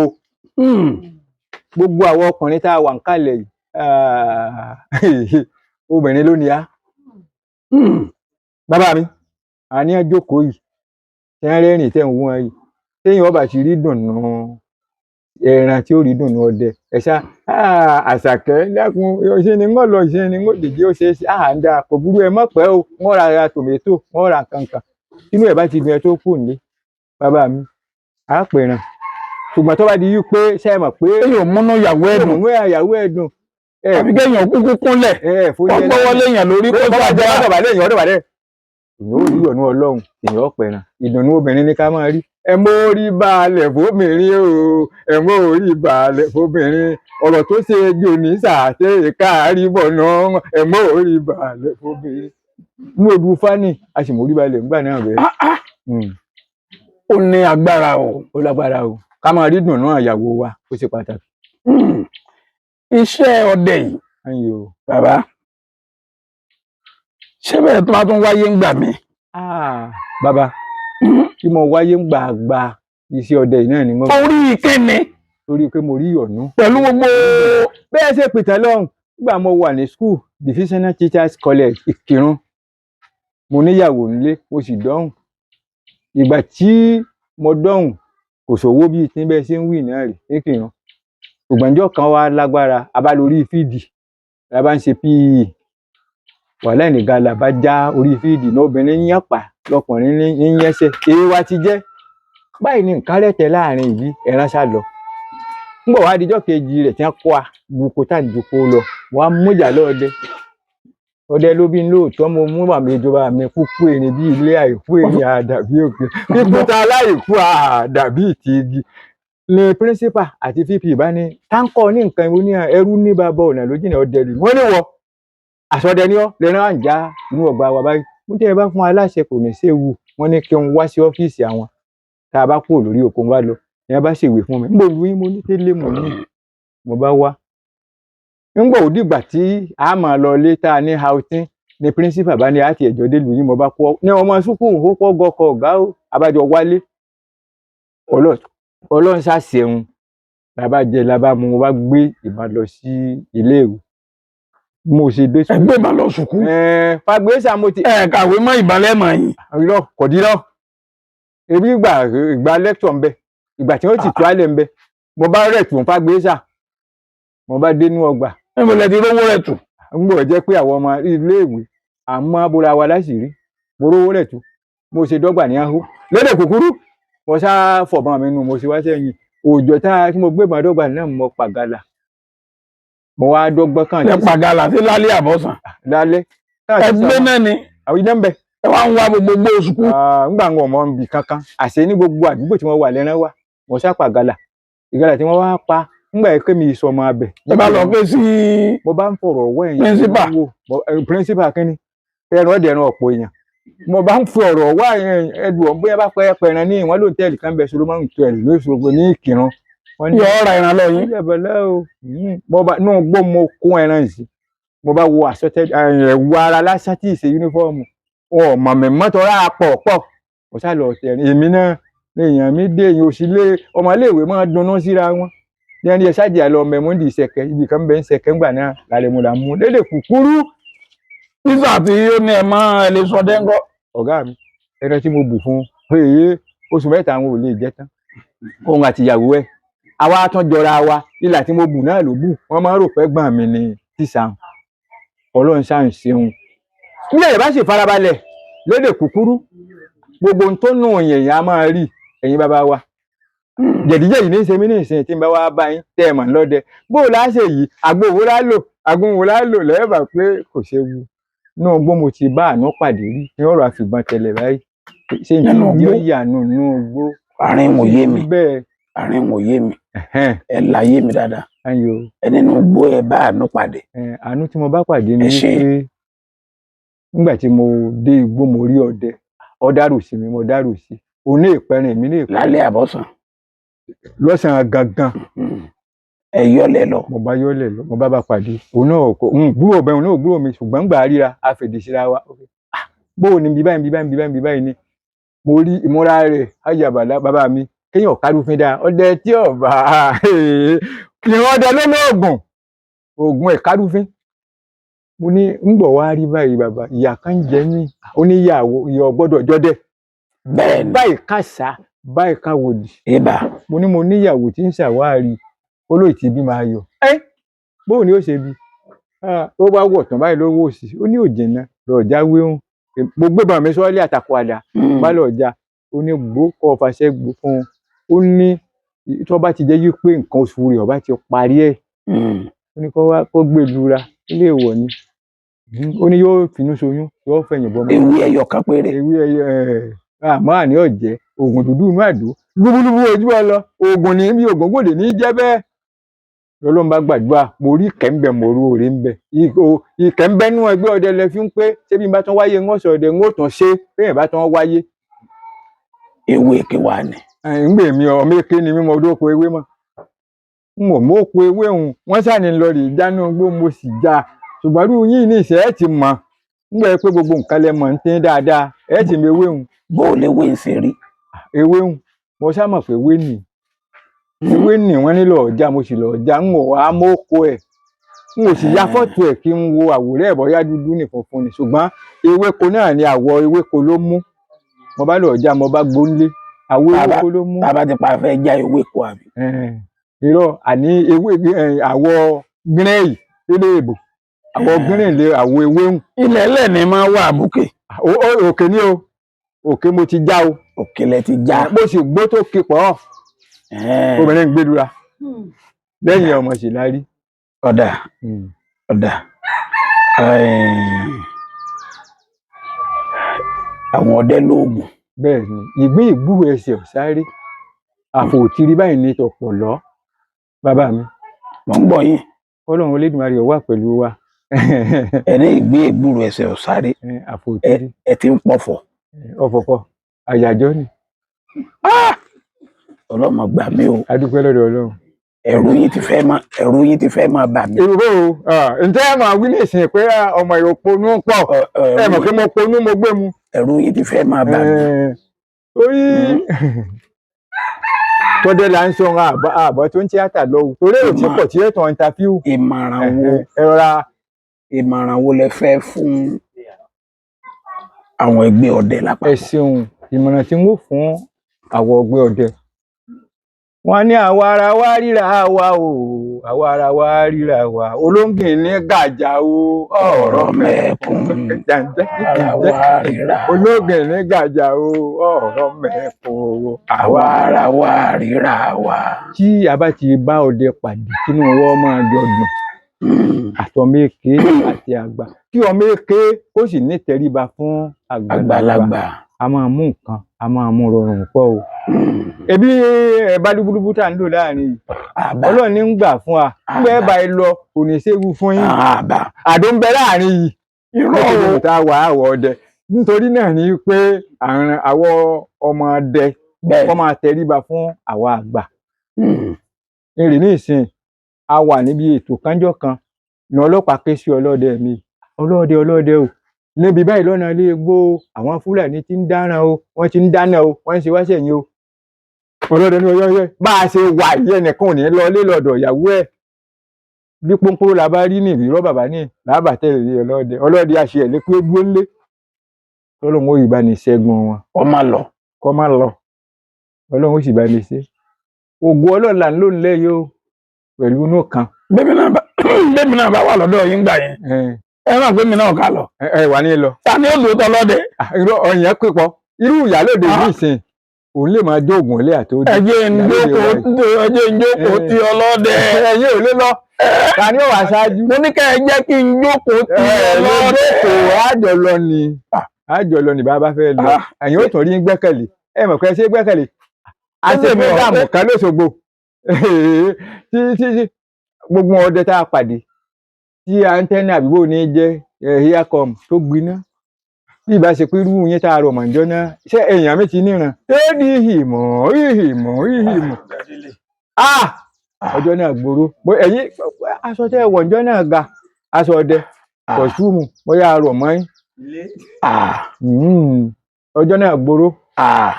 Gbogbo àwọn ọkùnrin tá a wà ń kalẹ̀ yìí, obìnrin ló ní á. Bàbá mi, àní àjókòó yìí tẹ́ ń rẹ́rìn tẹ́ ń wọ́n yìí, téèyàn ọba ti rí dùnnú ẹran tí ó rí dùnnú ọdẹ ẹ ṣá. Àṣàkẹ́, dákun, ṣe ni wọ́n lọ, ṣe ni wọ́n dèjé, ó ṣe é ṣe à ń dáa, kò burú, ẹ mọ̀ pẹ́ o, wọ́n ra ra tòmẹ́tò, wọ́n ra kankan, inú ẹ̀ bá ti dùn ẹ tó kù nílé. Bàbá mi, á pẹ̀ràn, ṣùgbọ́n tó bá di yí pé ṣe é mọ̀ pé kéèyàn múnú ìyàwó ẹ̀ dùn. Múnú ìyàwó ẹ̀ dùn ẹ. Àbí kéèyàn kúkú kúnlẹ̀ ẹ fún wọ́n gbọ́wọ́ léèyàn lórí kó bá jẹ́ ṣàdúrà. ọ̀dọ̀bálẹ̀, èèyàn ọ̀dọ̀bálẹ̀, èèyàn ò rí ọ̀nà Ọlọ́run, èèyàn ọ̀pẹ̀ràn, ìdùnnú obìnrin ní ká máa rí. Ẹ mọ orí balẹ̀ fóbìnrin o, ẹ mọ orí balẹ̀ fóbìnrin, ọ̀rọ̀ tó ṣe jò ní sàté káàrí bọ̀ náà, ẹ mọ orí balẹ̀ fóbìnrin. Inú odù fani a sì mọ orí balẹ̀ ńgbà náà bẹ́ẹ̀. Ah, ah, ó ní agbára o. Ó lágbára o, ká máa rí dùnnú àyàwó wa, ó ṣe pàtàkì. Iṣẹ́ ọdẹ yìí, Ẹ̀yin o. bàbá, ṣé bẹ́ẹ̀ tó bá tún wáyé ń gbà mí? Ah, bàbá, tí mo wáyé ń gbàgbà iṣẹ́ ọdẹ yìí náà ni mo Orí kíni? Torí pé mo rí ìyọ̀nú. Pẹ̀lú gbogbo Bẹ́ẹ̀ ṣe pìtàn lọ́hùn, nígbà mo wà ní school, Divisional Teachers College, Ìkìrun, mo níyàwó nílé, mo sì dọ́hùn. Ìgbà tí mo dọ́hùn, kò sówó bíi tí bẹ́ẹ̀ ṣe ń wí náà rè ní Ìkìrun, ṣùgbọ́n ìjọ́ kan wá lágbára, a bá lórí field, la bá ń ṣe PE, wàhálà nìgalà bá já orí field náà, obìnrin ń yàn pa lọkùnrin ní ń yẹ́sẹ̀ èé wa ti jẹ́ báyìí ní nǹkan rẹ̀tẹ̀ láàrin ìbí ẹran sá lọ. Ńgbọ̀ wá dijọ́ kejì rẹ̀ tí wọ́n kọ́ a gbogbo tá à ń joko lọ, wọ́n á mú ìjà lọ́ọ̀dẹ ọdẹ ló bí lóòótọ́. Mo mú àmì ìjọba mi kúkú erin bí ilé àìkú erin àdàbí òkè kíkú tá aláìkú àdàbí ìtì igi ní. Principal àti VP bá ní táǹkọ̀ ní nǹkan ìwé ní ẹrú ní bàbá ọ̀nà ló jìnnà ọdẹ lù wọ́n ní wọ àsọdẹ ní ọ lẹ́nu à ń já inú ọgbà wa báyìí. Mo tẹ́ ẹ bá fún aláṣẹ kò ní séwu. Wọ́n ní kí n wá sí ọ́fíìsì àwọn tá a bá kúrò lórí oko. Ń bá lọ ní a bá ṣèwé fún mi, ń bò wí, mo ní tẹ́lẹ̀, mo ní mo bá wá ńgbà ò dìgbà tí a máa lọ ilé tá a ní outing ní principal bá ní àti ẹ̀jọ́ délùú yìí. Mo bá kọ́ ní ọmọ sukùn ó kọ́ gọkọ̀ ọ̀gá ó abájọ wálé. Ọlọ́run ṣàṣẹun, la bá jẹ, la bá mu, mo bá gbé ìbọn lọ sí iléèwé, mo ṣe dé. Ẹ gbé ìbọn lọ sùkú? Fagbésà mo ti. Ẹ kàwé mọ́ ìbọn lẹ́mọ̀ yìí. Irọ́, kò dírọ́, ebi ìgbà ìgbà lecture ń bẹ, ìgbà tí wọ́n ti tú alẹ̀ ń bẹ. Mo bá rẹ̀ tún fagbésà, mo bá dénú ọgbà. Níbo lẹ ti rówó rẹ̀ tù? Ń gbọ́ jẹ́ pé àwọn ọmọ iléèwé àmọ́ bóra wa láṣìírí, mo rówó rẹ̀ tú, mo ṣe dọ́gba ní ahó lédè kúkúrú, mo sá fọ̀bọ̀n mi nù, mo ṣe wá sẹ́yìn òòjọ́ tá tí mo gbé ìbọn dọ́gba náà, mo pàgàlà, mo wá dọ́gbọ́n kàn. Lẹ pàgàlà sí lálẹ́ àbọ̀sán? Lálẹ́. Ẹ gbé náà ni? Àwọn iná ń bẹ. Ẹ wá ń wá gbogbo sùkú? Ńgbà ń wọ̀ mọ́ nbì kankan, àṣẹ ní gbogbo àdúgbò tí wọ́n wà lẹ́rán wà. Mo sá pàgàlà ìgalà tí wọ́n wá pa ńgbà yìí kémi ìsọmọ abẹ. Ẹ bá lọ ké sí Mo bá ń fọ̀rọ̀ ọwọ́ ẹ̀yìn principal. Wò principal kínní ẹran ọ̀dẹ̀ ẹran ọ̀pọ̀ èèyàn. Mo bá ń fi ọ̀rọ̀ ọwọ́ ẹ̀dùn ọ̀hún, bóyá bá pẹ́ pẹ̀ràn ní ìwọ̀n lóńtẹ́ẹ̀lì kan bẹ̀, Solomon Hotel lóṣogbo ní Ìkìrun. Wọ́n ní Yọ ọ̀rọ̀ ìran lọ yín. Ìyàbẹ̀lẹ̀ o, mo bá nù gbó, mo kún ẹran sí, mo bá wo àsọtẹ ẹ̀wù ara lásán tí ì ṣe uniform, wọn ò mọ̀ mí mọ́tò rà pọ̀ pọ̀, mo sá lọ tẹ̀rín èmi náà. Èèyàn mi dé, èèyàn òsì lé ọmọléèwé máa dunnú síra wọn ní ẹni ẹ ṣáàjì àlọ mẹmúndì ìṣẹ̀kẹ̀ ibì kan bẹ ń ṣẹ̀kẹ̀ ńgbà náà lálẹ́ mo là ń mú lédè kúkúrú. Nígbà tí ó ní ẹ máa ẹ lè sọ dẹ́ńgọ́. Ọ̀gá mi, ẹran tí mo bù fún un èyí oṣù 3 àwọn ò lè jẹ tán, òun àti ìyàwó ẹ̀ àwa tán jọra wa. Ilà tí mo bù náà ló bù, wọ́n máa ń rò pé gbọ́n mi ni tíṣà. Ọlọ́run ṣáà ń ṣeun. Bí ẹ̀yẹ̀ bá sì farabalẹ̀ lédè kúkúrú, gbogbo ohun tó nù yẹ̀yìn á máa rí. Ẹ̀yin bàbá wa, jẹ̀díjẹ̀dí ní í ṣe mí ní ìsìn tí n bá wá bá yín tẹ́ ẹ mọ̀ lọ́dẹ, bó o láṣẹ yìí, àgbo wo lá lò, àgbo wo lá lò lẹ́ẹ̀bà pé kò ṣe wu. Inú ọgbọ́n mo ti bá àánú pàdé rí ní ọ̀rọ̀ àfìbọn tẹ̀lẹ̀ báyìí, ṣé n Nínú tí igbó? ó yà nù nínú igbó. Àárín wò yé mi. Bẹ́ẹ̀. Àárín wò yé mi. Ẹ̀hẹ́n. Ẹ láyé mi dáadáa. Ayò. Ẹ nínú igbó ẹ bá àánú pàdé. Àánú tí mo bá pàdé ni Ẹ ṣé. pé nígbà tí mo dé igbó, mo rí ọdẹ, ó dárò sí mi, mo dárò sí òun ní ìpẹrin mi ní ìpẹrin. Lálẹ́ àbọ̀sán? Lọ́sàn-án gangan. Ẹ yọlẹ̀ lọ. Mo bá yọ́lẹ̀ lọ, mo bá bá pàdé, òun náà kò ń gbúrò bẹ́ẹ̀, òun náà gbúrò mi, ṣùgbọ́n gbà á ríra, a fèdè síra wa. Ah, bó o ní bí báyìí, bí báyìí, bí báyìí, bí báyìí ni mo rí ìmúra rẹ̀ ayàbàlá. Bàbá mi, kéèyàn kárúfin dáa, ọdẹ tí ọba ìran ọdẹ ló ní oògùn, oògùn ẹ̀ kárúfin. Mo ní ń bọ̀ wá rí báyìí, bàbá, ìyá kan ń jẹ mí. Ó ní ìyàwó ìyá ọgbọ́dọ̀ jọdẹ. Bẹ́ẹ̀ ni. Báyìí kàṣà, báyìí káwòdì. Ibà. Mo ní mo níyàwó tí ń ṣàwárí olóòtí bí máa yọ ẹ, bóun ni ó ṣe bí? Ah, ó bá wọ̀ tán báyìí lówó òsì, ó ní òjìnà lọ́ọ́ jáwé ń. Mo gbé bàmí mi sọ́ọ́lì àtàkùn àdá bá lọ́ọ́ já. Ó ní gbó kọ́ fàṣẹ gbó fún un. Ó ní tó bá ti jẹ́ yí pé nǹkan oṣù rẹ̀ ọba ti parí ẹ̀, ó ní kó wá kó gbé lura ilé ìwọ̀ ni. Ó ní yóò finú ṣoyún, yóò fẹ̀yìn bọ́ mọ́. Ewé ẹyọ kan péré. Ewé ẹyọ ẹ àmọ́ àní ọ̀jẹ́ oògùn dúdú inú àdó lúbúlúbú ojú ọ lọ, oògùn ní bí oògùn gbòdè ní jẹ́ bẹ́ẹ̀. Lọ́lọ́run bá gbàdúrà, mo rí ìkẹ́ ń bẹ, mo rí oore ń bẹ, ìkẹ́ ń bẹ nú ẹgbẹ́ ọdẹ lẹ fi ń pé ṣé bí n bá tán wáyé ń ọ̀sọ̀ ọdẹ ń ó tàn ṣe bẹ́ẹ̀ bá tán wáyé. Ewé kí wàá ní? Ẹ̀ ń gbè mí ọmọ èké ni mímọ ọdún oko ewé mọ́, n ò mọ oko ewé òun, wọ́n ṣàní lọ rè jáná gbó, mo sì já. Ṣùgbọ́n irú yín ní ìṣẹ́ ẹ̀ ti mọ̀ ń gbẹ́ pé gbogbo nǹkan lẹ mọ̀ ń tín dáadáa, ẹ̀ ti mọ ewé òun. Bó o lè wé ń ṣe rí? Ewé ń mo sá mọ̀ pé ewé nì, ewé nì wọ́n nílò ọ̀já, mo sì lọ ọ̀já, n ò wá mọ́kọ ẹ̀, n ò sì ya fọ́tò ẹ̀ kí n wo àwòrán ẹ̀ bóyá dúdú ní funfun ni, ṣùgbọ́n ewéko náà ni, àwọ̀ ewéko ló mú. Mo bá lọ ọ̀já, mo bá gbóńlé, àwọ̀ ewéko ló mú. Tá a bá ti pa fẹ́ já ewéko àbí? Irọ́, àní ewé àwọ̀ gírẹ́yì lédè èbò, àwọ̀ gírẹ́yì lé àwọ̀ ewé ń. Ilẹ̀ ẹlẹ́ ni máa wà àbúkè? Òkè ni o, òkè mo ti já o. Òkè lẹ ti já. Mo sì gbó tó ki pọ̀. Obìnrin ń gbẹdúrà lẹ́yìn ọmọ sì lárí. Ọ̀dà ọ̀dà, àwọn ọdẹ lóògùn. Bẹ́ẹ̀ ni, ìgbín ìgbúrò ẹsẹ̀ ọ̀sáré àfòtìrí báyìí ní tọ̀pọ̀lọ́ bàbá mi. Mò ń gbọ́ yín. Ọlọ́run Olódùmarè ó wà pẹ̀lú wa. Ẹ ní ìgbín ìgbúrò ẹsẹ̀ ọ̀sáré. Àfòtìrí. Ẹ ti ń pọ̀fọ̀. Ọ̀fọ̀kọ àyájọ́ ni. Ọlọ́mọ gbà mí o. A dúpẹ́ lọ́dọ̀ Ọlọ́run. Ẹ̀rù yín ti fẹ́ máa bà mí. Èrò bó o ǹjẹ́ ẹ máa wí ní ìsìn pé ọmọ èrò ponú pọ̀, ẹ mọ̀ pé mo ponú, mo gbé mu. Ẹ̀rù yín ti fẹ́ máa bà mí. Orí tọ́dẹ̀ là ń sọ àbọ̀ tó ń tíátà lọ o, torí èrò tí pọ̀ tí ètò ìntàfíù. Ìmọ̀ràn wo Ẹ rọra. Ìmọ̀ràn wo lẹ fẹ́ fún àwọn ẹgbẹ́ ọdẹ Ẹ lápapọ̀? ṣeun. Ìmọ̀ràn tí n ó fún àwọn ọgbẹ́ ọdẹ, wọ́n ní àwa ara wa ríra wa o, àwa ara wa ríra wa, olóńgìn ní gàjà o, ọ̀rọ̀ mẹ́kún. Jàǹjẹ́. Ara wa ríra. Olóńgìn ní gàjà o, ọ̀rọ̀ mẹ́kún o. Àwa ara wa ríra wa. Tí a bá ti bá ọdẹ pàdé, kínú wọn máa dọdùn, àtọmọ èké àti àgbà, kí ọmọ èké kó sì ní tẹríba fún àgbàlagbà. Àgbàlagbà. A máa mú nǹkan, a máa mú rọrùn pọ̀ o. Ebi ẹ bá lúbúlúbú tá à ń lò láàrin yìí, Àbá. Ọlọ́run ní ń gbà fún wa nígbà ẹ bá ẹ lọ kò ní séwu fún yín. Àbá. Àdó ń bẹ láàrin yìí. Irọ́ Nítorí o. tá a wà àwọ̀ ọdẹ, nítorí náà ni pé àrùn àwọ̀ ọmọdé Bẹ́ẹ̀. kọ́ máa tẹríba fún àwa àgbà. Èrè ní ìsìn, a wà níbi ètò kánjọ́ kan ní ọlọ́pàá ké sí ọlọ́dẹ mi, ọlọ́dẹ, ọlọ́dẹ o, níbi báyìí lọ́nà ilé igbó o, àwọn Fúlàní ti ń dáràn o, wọ́n ti ń dáná o, wọ́n ń ṣe wá sẹ́yìn o. Ọlọ́dẹ ní ọyọ́ ọyọ́ bá a ṣe wà yìí, ẹnìkan ò ní lọ lé lọ́dọ̀ ìyàwó ẹ̀. Bí pọ́npọ́n la bá rí ní ìrọ́ bàbá ní làbà tẹ̀lé ọlọ́dẹ. Ọlọ́dẹ àṣẹ ẹ̀ lé pé ó dúró ńlé. Ọlọ́run ó yìí bá ní ṣẹ́gun wọn. Kọ́ má lọ. Kọ́ má lọ. Ọlọ́run ó sì bá ní ṣe. Ògùn Ọlọ́run là ń lò nílẹ̀ yìí o, pẹ̀lú inú kan. Bẹ́ẹ̀mi náà bá wà lọ́dọ̀ yín gbà yẹn, ẹ má gbé mi náà ká lọ. Ẹ wà ní lọ. Ta ni ó lò ó tọ́ lọ́dẹ? Irọ́ ọ̀yàn pípọ̀. Irú ìyálòde yìí sìn, òun lè máa jó ògùn ilé àti òde. Ẹ jẹ́ ń jókòó tí ọlọ́dẹ. Ẹ̀yin ò lè lọ. Ta ni ó wà ṣáájú? Mo ní kẹ́ ẹ jẹ́ kí n jókòó tí ọlọ́dẹ. Àjọ lọ ni. Àjọ lọ ni bàbá fẹ́ lọ. Ẹ̀yin ó tún rí gbẹ́kẹ̀lé. Ẹ mọ̀ pé ṣé gbẹ́kẹ̀lé. A ṣe fúgàmù kan lóṣogbo. Tí gbogbo ọdẹ tá a pàdé tí antenna àbíbò ní jẹ́ earcom tó gbiná. Bí ìbá ṣe pé irú yín tá a rọ̀ mọ̀jọ́ náà, ṣé èèyàn mi ti níran? Éèdì ìhìmọ̀ ìhìmọ̀ ìhìmọ̀. Ọjọ́ náà gbòòrò. Ẹ̀yin aṣọ tẹ́ ẹ wọ̀ ọjọ́ náà ga, aṣọ ọdẹ, kọ̀ṣúmù, bóyá a rọ̀ mọ́ yín. Ọjọ́ náà gbòòrò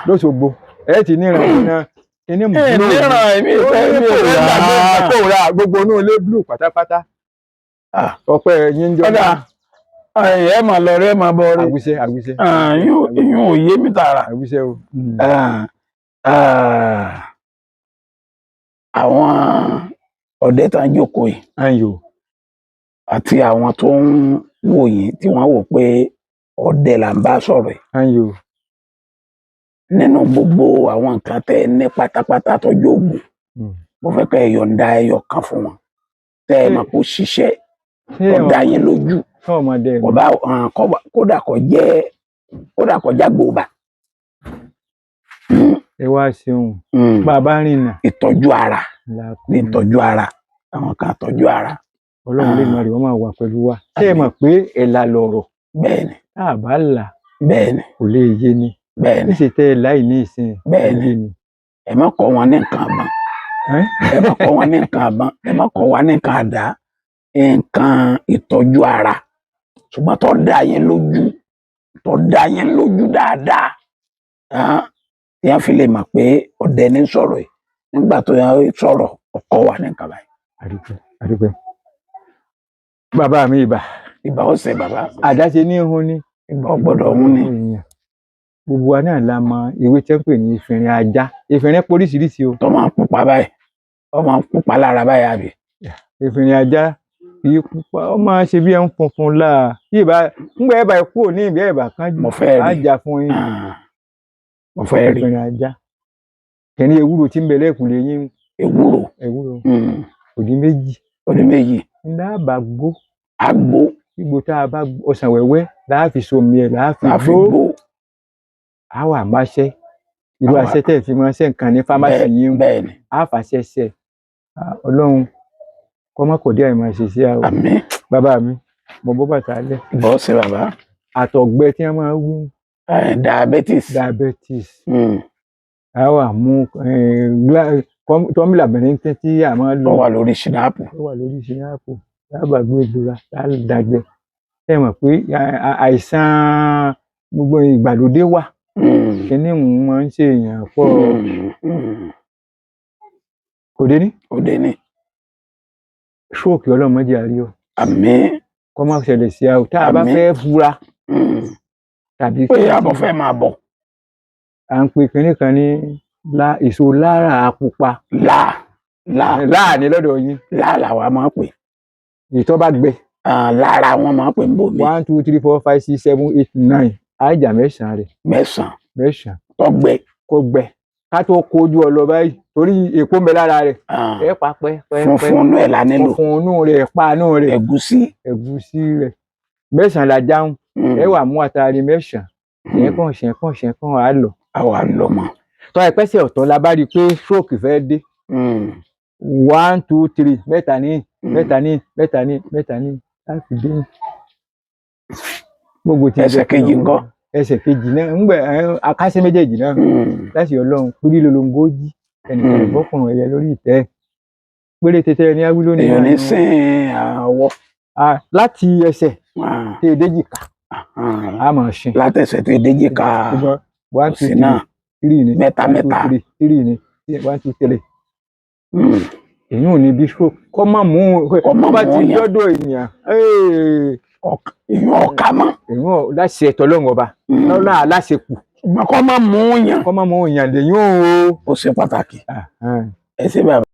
lóṣogbo. Ẹ ti níran ọjọ́ náà. Kíní mú blue. Níran èmi ìfẹ́ mi ò fẹ́ gbàgbé. Kóra gbogbo inú ilé blue pátápátá. Ọpẹ́ yín jọ náà. Ẹ máa lọ rẹ, máa bọ rẹ. Àwíṣẹ àwíṣẹ. Ìyún ò yé mi tààrà. Àwíṣẹ o. Àwọn ọdẹ tá ń jókòó yìí àti àwọn tó ń wò yín tí wọ́n wò pé ọdẹ là ń bá sọ̀rọ̀ yìí. Nínú gbogbo àwọn nǹkan tẹ́ ẹ ní pátápátá tọ́jú ògùn, mo fẹ́ kẹ́ ẹ yọ̀ǹda ẹyọ kan fún wọn tẹ́ ẹ mọ̀ kó ṣiṣẹ́ tó dá yín lójú. Kódà kó jẹ́ kódà kó jágbóba. Ẹ wá ṣeun bàbá rìnnà. Ìtọ́jú ara ní ìtọ́jú ara, àwọn kan tọ́jú ara. Ọlọ́run lè máa rí wọn máa wà pẹ̀lú wa. Ṣé ẹ mọ̀ pé ẹ̀là lọ̀rọ̀? Bẹ́ẹ̀ni. Tá a bá là. Bẹ́ẹ̀ni. Kò lè yé ni. Bẹ́ẹ̀ni. Níṣẹ́ tẹ́ ẹ láì ní ìsìn. Bẹ́ẹ̀ni. Ẹ má kọ́ wọn ní nǹkan àbọ̀n. Ẹ má kọ́ wọn ní nǹkan àbọ̀n. Ẹ má kọ́ wọn ní nǹkan àdá. Nǹkan ìtọ́jú ara. Ṣùgbọ́n tó dá yín lójú, tó dá yín lójú dáadáa. Tí wọ́n fi lè mọ̀ pé ọdẹ ní sọ̀rọ̀ yìí. Nígbà tó yẹn sọ̀rọ̀, ọkọ wa ní nǹkan báyìí. Àdúpẹ́, àdúpẹ́. Bàbá mi ìbà. Ìbà ọ̀sẹ̀ bàbá. Àdáṣe ní hun ni. Ìbà ọ̀gbọ́dọ̀ hun ni. Gbogbo wa náà la mọ ewé tí wọ́n pè ní efinrin ajá. Efinrin póríṣiríṣi o. Tó máa ń pupa báyìí. Ó máa ń pupa lára báyìí àbí. Efinrin ajá kì í pupa, ó máa ń ṣe bí ẹ ń funfun láà. Bí ìbá ńgbà ẹ̀ bá kúrò ní ìbí ẹ̀ bá kánjú. Mo fẹ́ rí. Á jà fún yín. Mo fẹ́ rí. Efinrin ajá. Kìnní ewúro tí ń bẹ lẹ́kùnlé yín. Ewúro. Ewúro. Òdì méjì. Òdì méjì. Ńlá bá gbó. Àgbo. Gbígbó tá a bá ọsàn wẹ́wẹ́ láà fi somi ẹ̀ láà fi gbó. A wà máṣẹ́. Irú aṣẹ́ tẹ̀ fi máa ṣe nǹkan ní fámásì yín. Bẹ́ẹ̀ni. A fàṣẹ ṣe. Ọlọ́run kọ́ má kọ̀ dé àìmọ̀ ṣe sí àwọn. Àmín. Bàbá mi, mo bọ́ bàtà lẹ̀. Bọ́ sí bàbá. Àtọ̀gbẹ tí wọ́n máa ń wí. Diabetes. Diabetes. A wà mú tọ́mílà bẹ̀rẹ̀ tí a máa lò. Ó wà lórí ṣìnáàpù. Ó wà lórí ṣìnáàpù. Lábàá gbé ìgbéra dàgbẹ́. Ẹ mọ̀ pé àìsàn gbogbo ìgbàlódé wà. Kíní ń máa ń ṣe èèyàn pọ̀. Kò dé ní. Kò dé ní. Ṣóòkì ọlọ́mọdé àrí o. Àmín. Kọ́ má ṣẹlẹ̀ sí a o. Tá a bá fẹ́ fura. Tàbí. Pé àbọ̀ fẹ́ máa bọ̀. À ń pe kinní kan ní èso lára pupa. Láà. Láà. Láà ní lọ́dọ̀ yín. Láà làwa máa ń pè. Ìtọ́ bá gbẹ. Lára wọn máa ń pè ń bò mí. 1 2 3 4 5 6 7 8 9. Àjà mẹ́sàn-án rẹ̀. Mẹ́sàn-án. Mẹ́sàn-án. Tó gbẹ. Kó gbẹ. Ká tó kojú ọ lọ báyìí torí èpo ń bẹ lára rẹ̀. Ẹ pa pẹ́ pẹ́ pẹ́. Funfun inú ẹ̀ la nílò. Funfun inú rẹ̀ pa inú rẹ̀. Ẹ̀gúsí. Ẹ̀gúsí rẹ̀. Mẹ́sàn-án la jáun. Ẹ wà mú atari mẹ́sàn-án. Ṣẹ̀kàn ṣẹ̀kàn ṣẹ̀kàn á lọ. A wà lọ mọ́. Tọ́ ẹ pẹ́sẹ̀ ọ̀tọ̀ la bá rí i pé stroke fẹ́ dé. 1 2 3 mẹ́ta ní mẹ́ta ní mẹ́ta ní mẹ́ta ní láti dé. Gbogbo ti ẹsẹ̀ kejì ńkọ́. Ẹsẹ̀ kejì náà ńgbẹ akásẹ́ méjèèjì náà láti Ọlọ́run pírí lolongo jí ẹnìkan ìbọkùnrin ẹyẹ lórí ìtẹ́ péré tètè ẹni awí lónìí. Èèyàn ní sìn àwọ. Láti ẹsẹ̀ tẹ déjìká a máa ṣe. Látẹsẹ̀ tẹ déjìká. 1 2 3 3 ni mẹ́ta mẹ́ta 3 ni One, two, three. Èyí ò ní bí stroke kọ́ má mú Kọ́ má kọ́ bá mú ti yàn. dọ́dọ̀ èèyàn. Ìyún ọ̀ka mọ́. Èyí ò láṣẹ tọ́lọ́run ọba lọ́nà aláṣekù. Ṣùgbọ́n kọ́ má mú yàn. Kọ́ má mú èèyàn lèyún o. Ó ṣe pàtàkì. Ẹ ṣé, bàbá.